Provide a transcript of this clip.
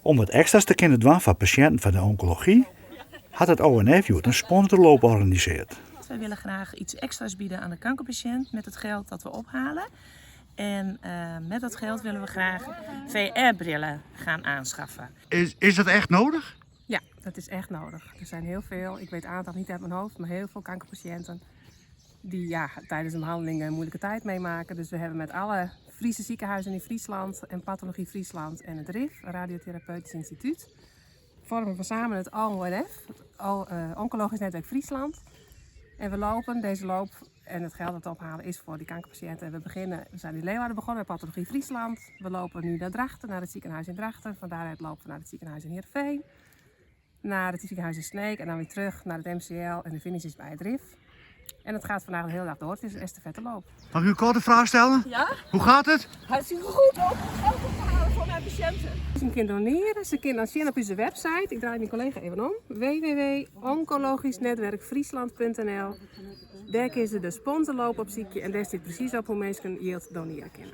Om wat ekstra's te kinnen dwaan foar pasjinten fan de onkology hat it ONF hjoed in sponsorloop organisearre. Wij willen graag iets extra's bieden aan de kankerpatiënt met het geld dat we ophalen. En met dat geld willen we graag VR-brillen gaan aanschaffen. Is dat echt nodig? Ja, dat is echt nodig. Er zijn heel veel, ik weet het aantal niet uit mijn hoofd, maar heel veel kankerpatiënten die ja, tijdens een behandeling een moeilijke tijd meemaken. Dus we hebben met alle Friese ziekenhuizen in Friesland en Pathologie Friesland en het RIF, Radiotherapeutisch Instituut, vormen we samen het ONF, het Oncologisch Netwerk Friesland. En we lopen deze loop en het geld dat we ophalen is voor die kankerpatiënten. En we zijn in Leeuwarden begonnen bij Pathologie Friesland. We lopen nu naar Drachten, naar het ziekenhuis in Drachten. Van daaruit lopen we naar het ziekenhuis in Heerenveen, naar het ziekenhuis in Sneek en dan weer terug naar het MCL en de finish is bij het RIF. En het gaat vandaag de hele dag door. Het is een estafetteloop. Mag ik u kort een vraag stellen? Ja? Hoe gaat het? Hartstikke goed om geld op te halen voor mijn patiënten. Ze kunnen doneren. Ze kunnen zien op onze website. Ik draai mijn collega even om. www.oncologischnetwerkfriesland.nl. Daar kunnen ze de sponsorloop op ziekje en daar staat precies op hoe mensen jild doneren kunnen.